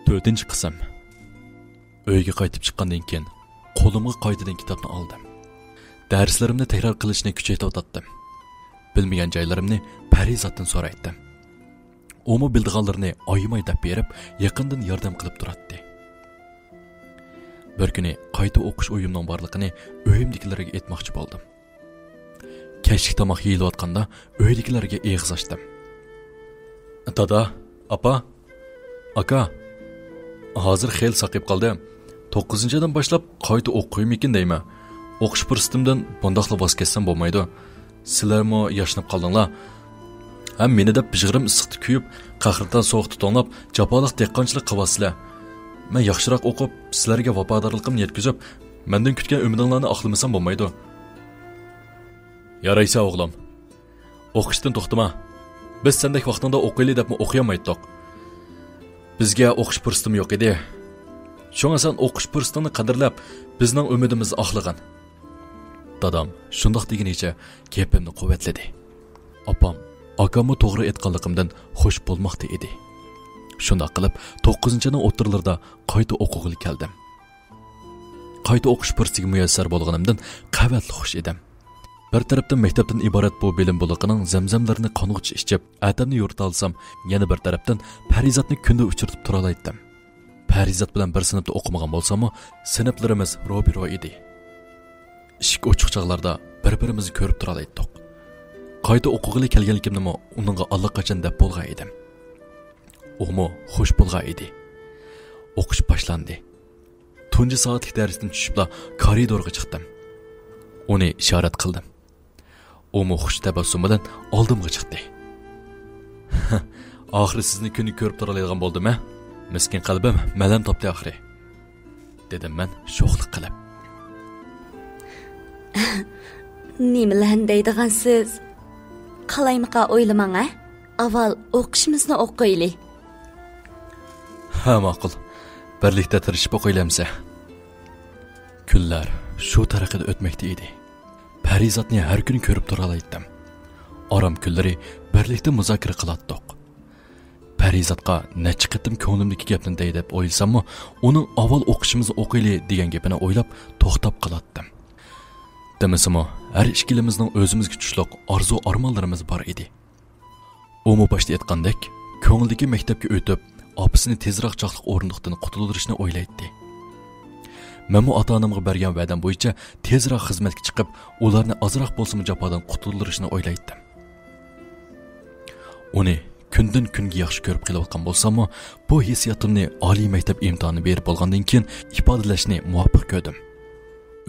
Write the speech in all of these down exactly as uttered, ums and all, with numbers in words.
تۆتىنچى قىسىم. ئۆيگە قايتىپ چىققاندىن كېيىن، قولۇمغا قايتىدىن كىتابنى ئالدىم. دەرسلىرىمنى تەكرار قىلىشنى كۈچەيتىۋاتاتتىم. بىلمىگەن جايلىرىمنى پەرىزاتتىن سورايتتىم. ئۇمۇ بىلىدىغانلىرىنى ئايىماي دەپ بېرىپ، يېقىندىن ياردەم قىلىپ تۇراتتى. بىر كۈنى قايتا ئوقۇش ئويۇمنىڭ بارلىقىنى ئۆيۈمدىكىلەرگە ئېيتماقچى بولدۇم. كەچلىك تاماق يېيىلىۋاتقاندا ئۆيدىكىلەرگە ئېغىز ئاچتىم. دادا، ئاپا، ئاكا، ھازىر خېلى ساقىيىپ قالدىم. توققۇزىنچى ئايدىن باشلاپ قايتا ئوقۇيمىكىن دەيمەن. ئوقۇش پۇرسىتىمدىن بۇنداقلا ۋاز كەچسەم بولمايدۇ. سىلەرمۇ ياشىنىپ قالدىڭلار. ھەم مېنى دەپ بىژغىرىم ئىسسىقتا كۆيۈپ، قەھرىتان سوغۇقتا توڭلاپ، جاپالىق دېھقانچىلىق قىلىۋاتىسىلەر. مەن ياخشىراق ئوقۇپ، سىلەرگە ۋاپادارلىقىمنى يەتكۈزۈپ، مەندىن كۈتكەن ئۈمىدىڭلارنى ئاقلىمىسام بولمايدۇ. يارايسا، ئوغلۇم. ئوقۇشتىن توختىما. بىز سەندەك ۋاقتىڭدا ئوقۇيلى دەپمۇ ئوقۇيالمايتتۇق. بىزگە ئوقۇش پۇرسىتىمۇ يوق ئىدى. شۇڭا سەن ئوقۇش پۇرسىتىڭنى قەدىرلەپ، بىزنىڭ ئۈمىدىمىزنى ئاقلىغىن. دادام شۇنداق دېگىنىچە گېپىمنى قۇۋۋەتلىدى. ئاپام، ئاكاممۇ توغرا ئېيتقانلىقىمدىن خۇش بولماقتا ئىدى. شۇنداق قىلىپ، توققۇزىنچى ئاينىڭ ئوتتۇرىلىرىدا قايتا ئوقۇغىلى كەلدىم. قايتا ئوقۇش پۇرسىتىگە مۇيەسسەر بولغىنىمدىن قەۋەتلىك خۇش ئىدىم. بىر تەرەپتىن مەكتەپتىن ئىبارەت بۇ بىلىم بۇلىقىنىڭ زەمزەملىرىنى قانغۇچە ئىچىپ، ئەتەمنى يورۇتالىسام، يەنە بىر تەرەپتىن پەرىزاتنى كۈندە ئۇچرىتىپ تۇرالايتتىم. پەرىزات بىلەن بىر سىنىپتا ئوقۇمىغان بولساممۇ، سىنىپلىرىمىز روبىرو ئىدى. ئىشىك ئوچۇق چاغلاردا بىر-بىرىمىزنى كۆرۈپ تۇرالايتتۇق. قايتا ئوقۇغىلى كەلگەنلىكىمنىمۇ ئۇنىڭغا ئاللىقاچان دەپ بولغان ئىدىم. ئۇمۇ خۇش بولغان ئىدى. ئوقۇش باشلاندى. تۇنجى سائەتلىك دەرستىن چۈشۈپلا كارىدورغا چىقتىم. ئۇنى ئىشارەت قىلدىم. ئۇمۇ خۇش تەبەسسۇم بىلەن ئالدىمغا چىقتى. ئاخىرى سىزنى كۈندە كۆرۈپ تۇرالايدىغان بولدۇم ھە؟ مىسكىن قەلبىم مەلھەم تاپتى ئاخىرى، دېدىم مەن شوخلۇق قىلىپ. نېمىلەرنى دەيدىغانسىز؟ قالايمىقان ئويلىماڭ ھە؟ ئاۋۋال ئوقۇشىمىزنى ئوقۇيلى. ھە، ماقۇل. بىرلىكتە تىرىشىپ ئوقۇيلى ئەمسە. كۈنلەر شۇ تەرىقىدە ئۆتمەكتە ئىدى. پەرىزاتنى ھەر كۈنى كۆرۈپ تۇرالايتتىم. ئارام كۈنلىرى بىرلىكتە مۇزاكىرە قىلاتتۇق. پەرىزاتقا نەچچە قېتىم كۆڭلۈمدىكى گەپنى دەي دەپ ئويلىساممۇ، ئۇنىڭ ئاۋۋال ئوقۇشىمىزنى ئوقۇيلى دېگەن گېپىنى ئويلاپ توختاپ قالاتتىم. دېمىسىمۇ، ھەر ئىككىلىمىزنىڭ ئۆزىمىزگە چۈشلۈق ئارزۇ-ئارمانلىرىمىز بار ئىدى. ئۇمۇ باشتا ئېيتقاندەك، كۆڭلىدىكى مەكتەپكە ئۆتۈپ، ئاپىسىنى تېزراق چاقلىق ئورۇندۇقتىن قۇتۇلدۇرۇشنى ئويلايتتى. مەنمۇ ئاتا-ئانامغا بەرگەن ۋەدەم بويىچە تېزراق خىزمەتكە چىقىپ، ئۇلارنى ئازراق بولسىمۇ جاپادىن قۇتۇلدۇرۇشنى ئويلايتتىم. ئۇنى كۈندىن-كۈنگە ياخشى كۆرۈپ قېلىۋاتقان بولساممۇ، بۇ ھېسسىياتىمنى ئالىي مەكتەپ ئىمتىھانى بېرىپ بولغاندىن كېيىن ئىپادىلەشنى مۇۋاپىق كۆردۈم.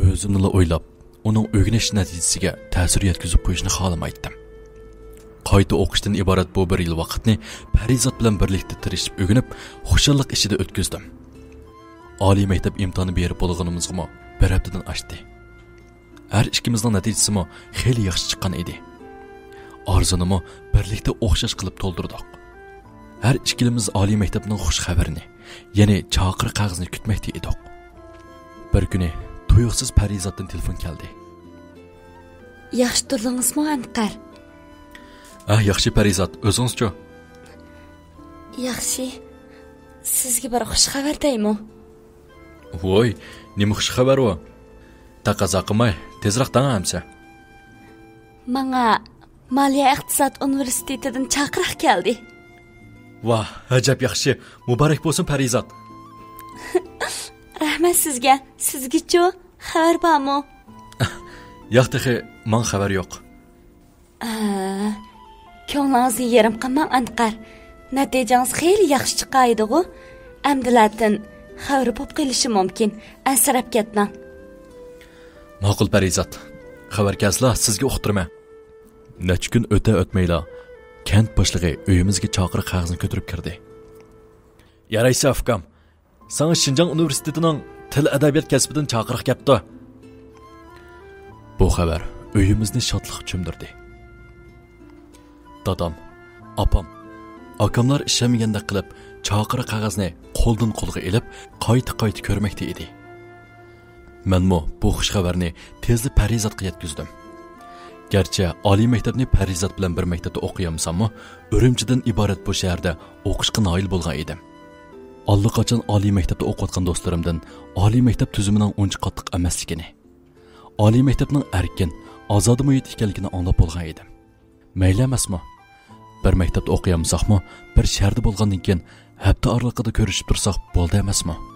ئۆزۈمنىلا ئويلاپ، ئۇنىڭ ئۆگىنىش نەتىجىسىگە تەسىر يەتكۈزۈپ قويۇشنى خالىمايتتىم. قايتا ئوقۇشتىن ئىبارەت بۇ بىر يىل ۋاقىتنى پەرىزات بىلەن بىرلىكتە تىرىشىپ ئۆگىنىپ، خۇشاللىق ئىچىدە ئۆتكۈزدۈم. ئالىي مەكتەپ ئىمتىھانى بېرىپ بولغىنىمىزغىمۇ بىر ھەپتىدىن ئاشتى. ھەر ئىككىمىزنىڭ نەتىجىسىمۇ خېلى ياخشى چىققان ئىدى. ئارزۇنىمۇ بىرلىكتە ئوخشاش قىلىپ تولدۇردۇق. ھەر ئىككىلىمىز ئالىي مەكتەپنىڭ خۇش خەۋىرىنى، يەنى چاقىرىق قەغىزىنى كۈتمەكتە ئىدۇق. بىر كۈنى تۇيۇقسىز پەرىزاتتىن تېلېفون كەلدى. ياخشى تۇردىڭىزمۇ، ئەنقەر؟ ھە، ياخشى، پەرىزات، ئۆزىڭىزچۇ؟ ياخشى. سىزگە بىر خۇش خەۋەر دەيمۇ؟ ۋوي، نېمە خۇش خەۋەر ئۇ؟ تەقەززا قىلماي، تېزراق دەڭ ئەمسە. ماڭا مالىيە ئىقتىساد ئۇنىۋېرسىتېتىدىن چاقىرىق كەلدى. ۋاھ، ئەجەب ياخشى. مۇبارەك بولسۇن، پەرىزات. رەھمەت سىزگە. سىزگىچۇ؟ خەۋەر بارمۇ؟ ياق، تېخى ماڭا خەۋەر يوق. ئە، كۆڭلىڭىزنى يېرىم قىلماڭ، ئەنقەر. نەتىجىڭىز خېلى ياخشى چىقايدىغۇ. ئەمدىلەتىن خەۋىرى بوپ قېلىشى مۇمكىن. ئەنسىرەپ كەتمەڭ. ماقۇل، پەرىزات. خەۋەر كەلسىلا، سىزگە ئۇقتۇرىمەن. نەچچە كۈن ئۆتە-ئۆتمەيلا، كەنت باشلىقى ئۆيىمىزگە چاقىرىق قەغىزىنى كۆتۈرۈپ كىردى. يارايسا، ئۇكام. ساڭا شىنجاڭ ئۇنىۋېرسىتېتىنىڭ تىل-ئەدەبىيات كەسپىدىن چاقىرىق كەپتۇ. بۇ خەۋەر ئۆيىمىزنى شادلىققا چۆمدۈردى. دادام، ئاپام، ئاكاملار ئىشەنمىگەندەك قىلىپ، چاقىرىق قەغەزنى قولدىن قولغا ئېلىپ، قايتا-قايتا كۆرمەكتە ئىدى. مەنمۇ بۇ خۇش خەۋەرنى تېزلا پەرىزاتقا يەتكۈزدۈم. گەرچە ئالىي مەكتەپنى پەرىزات بىلەن بىر مەكتەپتە ئوقۇيالمىساممۇ، ئۈرۈمچىدىن ئىبارەت بۇ شەھەردە ئوقۇشقا ناھىل بولغان ئىدىم. ئاللىقاچان ئالىي مەكتەپتە ئوقۇۋاتقان دوستلىرىمدىن ئالىي مەكتەپ تۈزۈمىنىڭ ئۇنچە قاتتىق ئەمەسلىكىنى، ئالىي مەكتەپنىڭ ئەركىن، ئازادە مۇھىت ئىكەنلىكىنى ئاڭلاپ بولغان ئىدىم. مەيلى ئەمەسمۇ؟ بىر مەكتەپتە ئوقۇيالمىساقمۇ، بىر شەھەردە بولغاندىن كېيىن ھەپتە ئارىلىقىدا كۆرۈشۈپ تۇرساق بولدى ئەمەسمۇ؟